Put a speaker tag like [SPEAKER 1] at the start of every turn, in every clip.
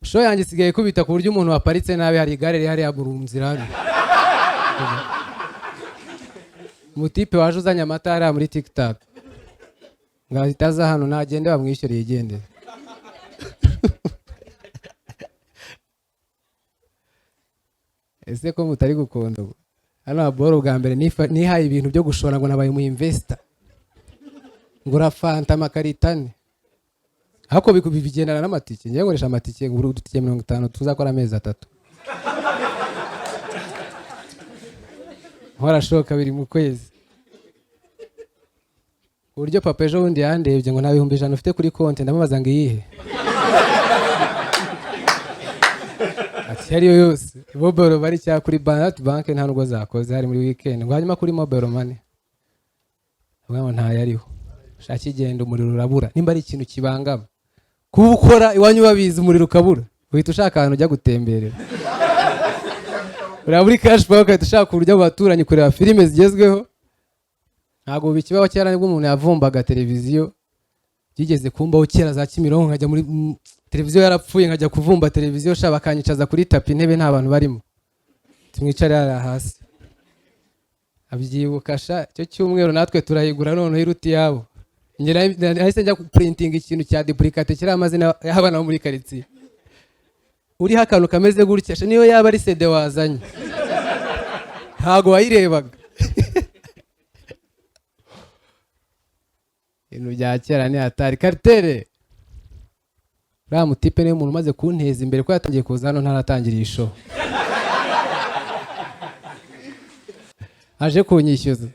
[SPEAKER 1] Show yanjye isigaye kubita ku buryo umuntu waparitse nabi, hari igare riri hariya mu nzira hano, umutipe waje uzanye amata hariya muri TikTok, ngo ahita aza hano, nagende bamwishyure yigendere. Ese ko mutari gukunda ubu? Hano boro bwa mbere nihaye ibintu byo gushora ngo nabaye umu investor, ngura fanta amakarito ane, ariko bigendana n'amatike. Ngiye nkoresha amatike, ngura udutike 50 tuzakora amezi 3, nkora show kabiri mu kwezi, ku buryo papa ejo bundi yandebye ngo nta 100,000 ufite kuri konti. Ndamubaza ngo iyihe? Ati ariyo yose, mobile money cyangwa kuri banki. Banki nta nubwo zakoze, hari muri weekend. Ngo hanyuma kuri mobile money? Ngo ntayo ariho. Shaka igenda, umuriro urabura. Nimba ari ikintu kibangama kuba ukora iwanyu babizi, umuriro ukabura, uhita ushaka ahantu ujya gutemberera. Ureba muri cash power, ugahita ushaka uburyo mu baturanyi kureba filime zigezweho. Ntabwo bikibaho. Kera nibwo umuntu yavumbaga televiziyo. Byigeze kumbaho kera za Kimironko, nkajya muri televiziyo yarapfuye, nkajya kuvumba televiziyo sha, bakanyicaza kuri tapi, intebe nta bantu barimo, tumwicare hariya hasi. Abyibuka sha, icyo cyumweru natwe turayigura noneho iruta iyabo. Nahise njya purintinga ikintu cya duplicate kiriho amazina y'abana bo muri karitsiye, uriho akantu kameze gutya sha, niyo yaba ari sede wazanye ntago wayirebaga. Ibintu bya kera ni hatari. Karitere uriya mutipe niwe muntu umaze kunteza imbere, ko yatangiye kuza hano ntaratangira iyi show, aje kunyishyuza.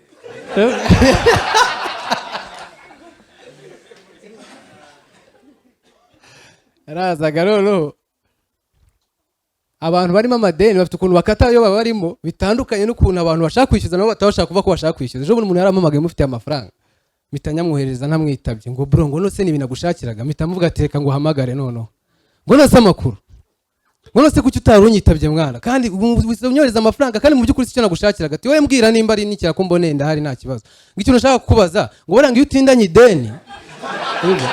[SPEAKER 1] Yarazaga noneho abantu barimo amadeni bafite ukuntu bakata iyo babarimo, bitandukanye n'ukuntu abantu bashaka kwishyuza nabo batabashaka kuvuga ko bashaka kwishyuza. Ejo bundi umuntu yarampamagaye mufitiye amafaranga, mpita nyamwohereza ntamwitabye, ngo bro, ngo nose ni ibintu nagushakiraga. Mpita muvuga ati reka nguhamagare noneho, ngo nose amakuru, ngo nose kuki utari unyitabye mwana, kandi unyohereza amafaranga, kandi mu by'ukuri si cyo nagushakiraga. Ati wowe mbwira nimba ari n'ikira ko mboneye ndahari nta kibazo. Ngo ikintu nshaka kukubaza, ngo buriya ngo iyo utindanye ideni, urumva?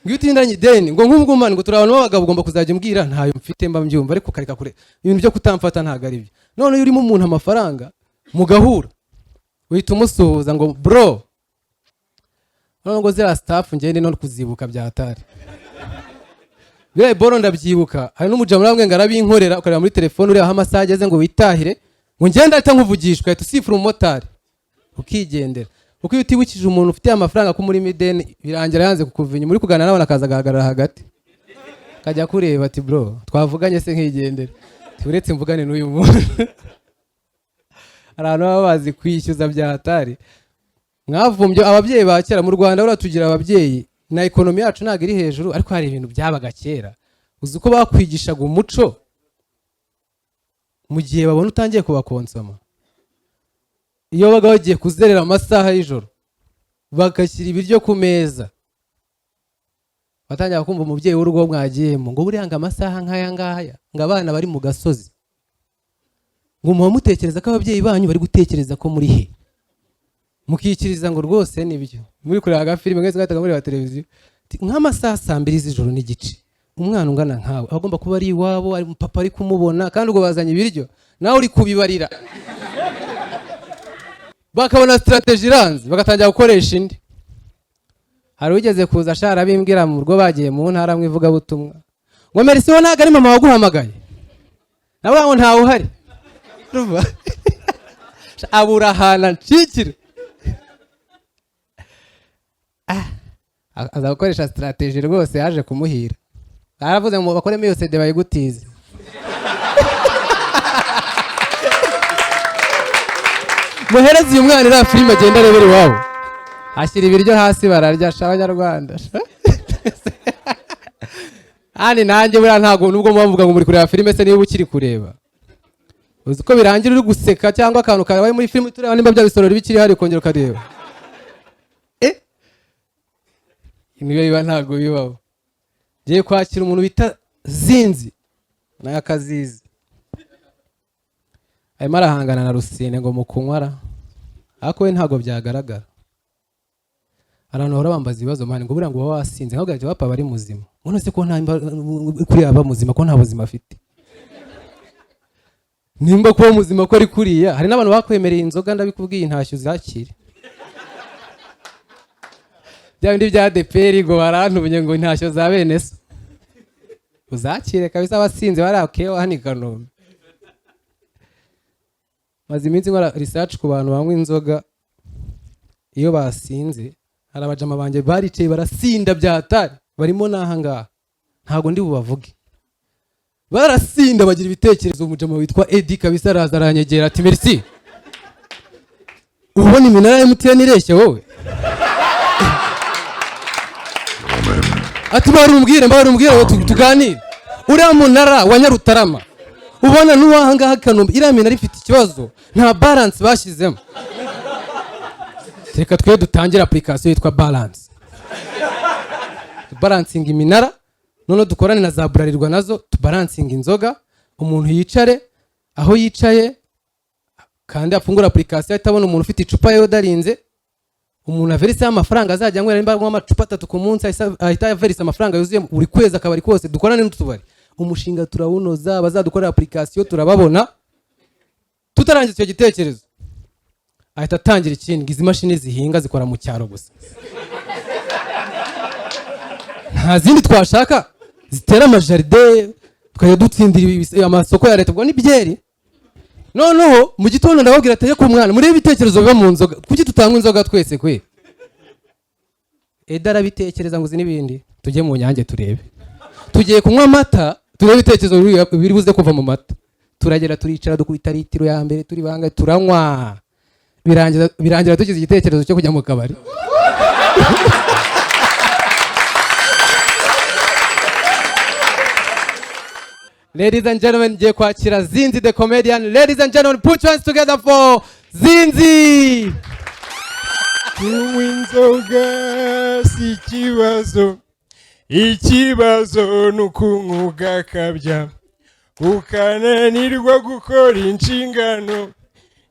[SPEAKER 1] Ngo iyo utindanye ideni, ngo nk'ubwo mwana, ngo turi abantu b'abagabo, ugomba kuzajya umbwira ntayo mfite mba mbyumva, ariko ukareka kure ibintu byo kutamfata ntabwo ari byo. None iyo urimo umuntu amafaranga mugahura, uhita umusuhuza ngo bro. None ngo ziriya staff ngende no kuzibuka byatari biriya boro ndabyibuka. Hari n'umujama uramwe ngo arabinkorera, ukareba muri telefone ureba aho amasaha ageze ngo witahire, ngo ngende ahita nkuvugishwa, uhita usifura umumotari ukigendera. Kuko iyo utibukije umuntu ufitiye amafaranga ko muri mideni, birangira yanze kukuva inyuma, uri kuganira nawe akaza agahagarara hagati akajya kureba ati bro twavuganye se nkigendera, uretse mvugane n'uyu muntu. Hari abantu baba bazi kwishyuza bya hatari. Mwavumbye ababyeyi ba kera mu Rwanda, buriya tugira ababyeyi na ekonomi yacu ntabwo iri hejuru, ariko hari ibintu byabaga kera. Uzi uko bakwigishaga umuco mu gihe babona utangiye kubakonsoma? Iyo babaga bagiye kuzerera amasaha y'ijoro bagashyira ibiryo ku meza, batangira kumva umubyeyi w'urugo mwagiyemo ngo buriya ngo amasaha nk'aya ngaya ngo abana bari mu gasozi, ngo muba mutekereza ko ababyeyi banyu bari gutekereza ko muri he, mukikiriza ngo rwose nibyo muri kureba agafilime mwese mwahitaga mureba televiziyo. Nk'amasaha saa mbiri z'ijoro n'igice, umwana ungana nkawe aba agomba kuba ari iwabo, ari papa ari kumubona, kandi ubwo bazanye ibiryo nawe uri kubibarira. Bakabona strategy iranze, bagatangira gukoresha indi. Hari ugeze kuza ashara bimbwira mu rugo bagiye mu ntara mu ivugabutumwa, ngo Merci wo ntabwo ari mama waguhamagaye, nawe ngo ntawe uhari. Urumva? Abura ahantu acikira, aza gukoresha strategy rwose yaje kumuhira. Aravuze ngo bakoremo iyo CD bayigutize. Muhereze uyu mwana iriya filime agenda arebera iwabo. Ashyira ibiryo hasi bararya sha abanyarwanda. Kandi nanjye buriya ntabwo nubwo muba muvuga ngo muri kureba filime se, niba ukiri kureba uzi ko birangira uri guseka cyangwa akantu kabaye muri filime tureba nimba bya bisorori bikiri hari, ukongera ukareba. Niyo biba ntabwo bibaho. Ngiye kwakira umuntu bita Zinzi nawe akazizi, arimo arahangana na Rusine ngo mukunywara, ariko we ntabwo byagaragara. Hari abantu bahora bambaza ibibazo, man, ngo buriya ngo uba wasinze, nkavuga ati papa bari muzima, ngo none se ko nta kuriya aba muzima, ko nta buzima afite? Nimba kuba muzima ko ari kuriya. Hari n'abantu bakwemereye inzoga, ndabikubwiye, intashyo uzakire, bya bindi bya ADEPR, ngo barantumye ngo intashyo za bene so uzakire kabisa. Abasinzi bari akeho hano i Kanombe. Maze iminsi nkora research ku bantu banywa inzoga iyo basinze. Hari abajama banjye baricaye barasinda byatari, barimo n'aha ngaha, ntabwo ndi bubavuge. Barasinda bagira ibitekerezo. Umujama witwa Edi kabisa araza aranyegera ati: "Merci, ubona iminara ya MTN ireshya wowe?" Ati: "Barumbwire, barumbwire ngo tuganire. Uriya munara wa Nyarutarama ubona n'uwaha ngaha Kanombe, iriya minara ifite ikibazo, nta balance bashyizemo. Reka twe dutangire application yitwa balance, tubalancinga iminara, noneho dukorane na za Bralirwa nazo tubalancinga inzoga. Umuntu yicare aho yicaye kandi afungura application, ahita abona umuntu ufite icupa yodarinze. Umuntu averisa amafaranga azajya anywera. Nimba anywa amacupa 3 ku munsi, ahita averisa amafaranga yuzuye buri kwezi, akabari kose. Dukorane n'utubari, umushinga turawunoza, abazadukorera application turababona." Tutarangiza icyo gitekerezo, ahita atangira ikindi, ngo izi mashini zihinga zikora mu cyaro gusa, nta zindi twashaka zitera amajardin, tukajya dutsindira amasoko ya leta. Ubwo ni byeri. Noneho mu gitondo ndababwira ati: "Ku mwana, murebe ibitekerezo biva mu nzoga, kuki tutanywa inzoga twese?" Kwe Eda arabitekereza ngo uzi n'ibindi, tujye mu Nyange turebe, tugiye kunywa amata, turebe ibitekerezo biri buze kuva mu mata. Turagera, turicara, dukubita litiro ya mbere, turi banga, turanywa, birangira tugize igitekerezo cyo kujya mu kabari. Ladies and gentlemen, ngiye kwakira Zinzi the Comedian. Ladies and gentlemen, put your hands together for Zinzi.
[SPEAKER 2] Kunywa inzoga si ikibazo, ikibazo ni ukunywa ugakabya, ukananirwa gukora inshingano.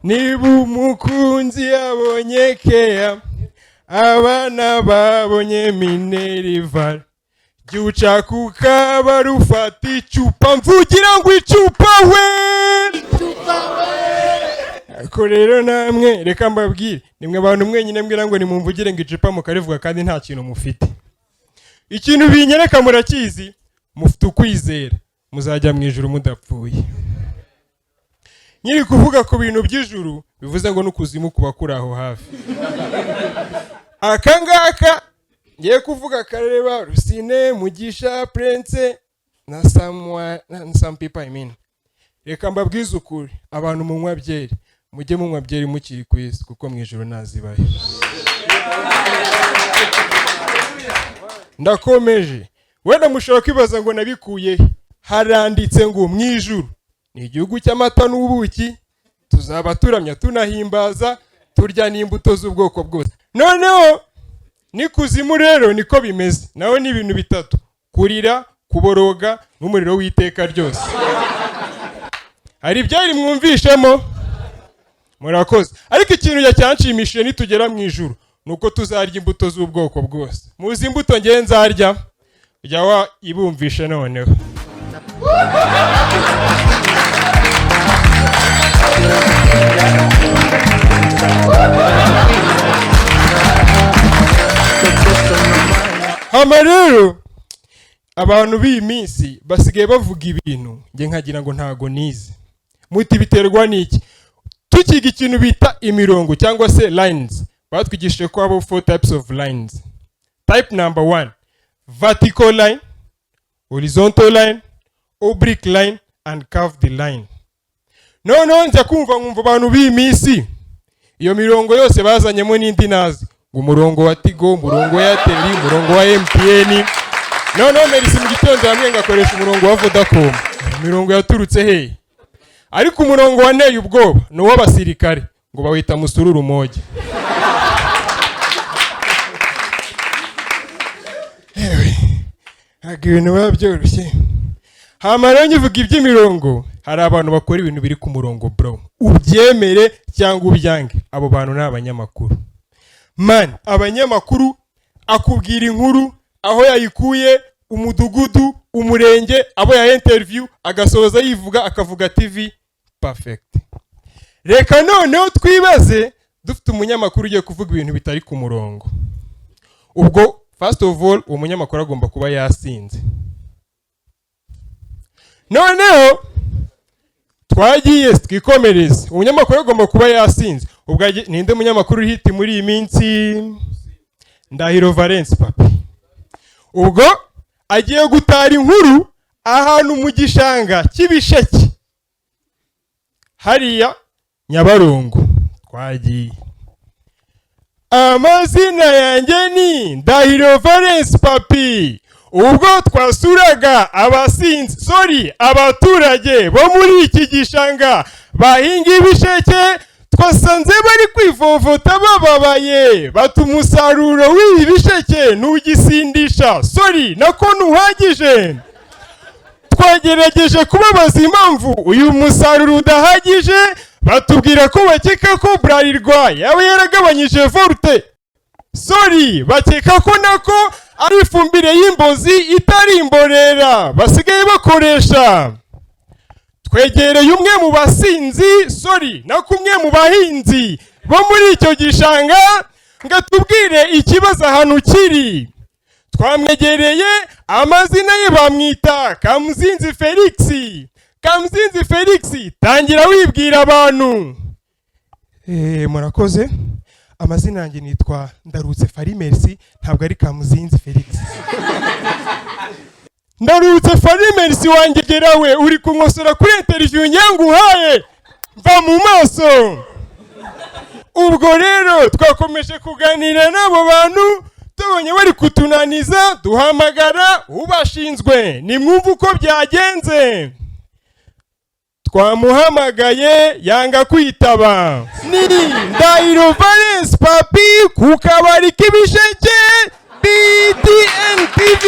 [SPEAKER 2] Niba umukunzi yabonye keya, abana babonye minerval, jya uca ku kabari ufata icupa, mvugira ngo icupa we. Ariko rero namwe reka mbabwire, nimwe abantu mwenyine mbwira ngo nimumvugire ngo icupa, mukarivuga kandi nta kintu mufite. Ikintu binyereka murakizi, mufite ukwizera, muzajya mu ijuru mudapfuye. Nkiri kuvuga ku bintu by'ijuru, bivuze ngo n'ukuzimu kuba kuri aho hafi. Aka ngaka ngiye kuvuga kareba Rusine, Mugisha, Prince na someone, na some people, I mean. Reka mbabwize ukuri, abantu munywa byeri, mujye munywa byeri mukiri ku isi, kuko mu ijuru ntazibayo. Ndakomeje. Wenda mushobora kwibaza ngo nabikuye he? Haranditse ngo mu ijuru ni igihugu cy'amata n'ubuki, tuzaba turamya tunahimbaza, turya n'imbuto z'ubwoko bwose. Noneho n'ikuzimu rero niko bimeze, naho ni ibintu bitatu: kurira, kuboroga n'umuriro w'iteka ryose. Hari ibyari mwumvishemo? Murakoze. Ariko ikintu cyanshimishije nitugera mu ijuru ni uko tuzarya imbuto z'ubwoko bwose. Muzi imbuto ngewe nzarya? Jya wa ibumvishe noneho. Hama rero abantu b'iyi minsi basigaye bavuga ibintu njye nkagira ngo ntago nize. Muti biterwa n'iki? Tukiga ikintu bita imirongo cyangwa se lines, batwigishije ko habaho four types of lines. Type number one, vertical line, horizontal line, oblique line and curved line. Noneho nza kumva nkumva abantu b'iyi minsi iyo mirongo yose bazanyemo n'indi nazi, ngo umurongo wa Tigo, umurongo wa Airtel, umurongo wa MTN. Noneho Merisi mu gitondo hamwe ngakoresha umurongo wa Vodacom. Imirongo yaturutse hehe? Ariko umurongo wanteye ubwoba ni uw'abasirikare, ngo bawita musururu moja. Yewe, ntabwo ibintu biba byoroshye. Hama rero nkivuga iby'imirongo, hari abantu bakora ibintu biri ku murongo, bro, ubyemere cyangwa ubyange, abo bantu ni abanyamakuru. Man, abanyamakuru Akubwira inkuru, aho yayikuye, umudugudu, umurenge, abo ya interview, agasoza yivuga, akavuga TV perfect. Reka noneho twibaze, dufite umunyamakuru ugiye kuvuga ibintu bitari ku murongo. Ubwo first of all, uwo munyamakuru agomba kuba yasinze. Noneho twagiye, twikomereze. Umunyamakuru agomba kuba yasinze. Ubwo ninde munyamakuru uri hit muri iyi minsi? Ndahiro Valence Papi. Ubwo agiye gutara inkuru ahantu mu gishanga cy'ibisheke hariya Nyabarongo. Twagiye. Amazina yanjye ni Ndahiro Valence Papi. Ubwo twasuraga abasinzi, sorry, abaturage bo muri iki gishanga bahinga ibisheke, twasanze bari kwivovota bababaye, bata umusaruro w'ibi bisheke ntugisindisha, sorry, nako ntuhagije. Twagerageje kubabaza impamvu uyu musaruro udahagije, batubwira ko bakeka ko Bralirwa yaba yaragabanyije forte, sorry, bakeka ko nako ari ifumbire y'imbozi itari imborera basigaye bakoresha. Twegereye umwe mu basinzi, sorry, nako umwe mu bahinzi bo muri icyo gishanga ngo atubwire ikibazo ahantu kiri. Twamwegereye, amazina ye bamwita Kamuzinzi Felix. Kamuzinzi Felix, tangira wibwira abantu. Murakoze. Amazina yanjye nitwa Ndarutse Fari Merci, ntabwo ari Kamuzinzi Felix. Ndarutse Fari Merci wanjye, gerawe uri kunkosora kuri interview nyanguhaye, mva mu maso. Ubwo rero twakomeje kuganira n'abo bantu, tubonye bari kutunaniza duhamagara ubashinzwe. Nimwumve uko byagenze. Twamuhamagaye yanga kwitaba. Ni Ndahiro Valence Papi ku kabari k'ibisheke, BTN TV.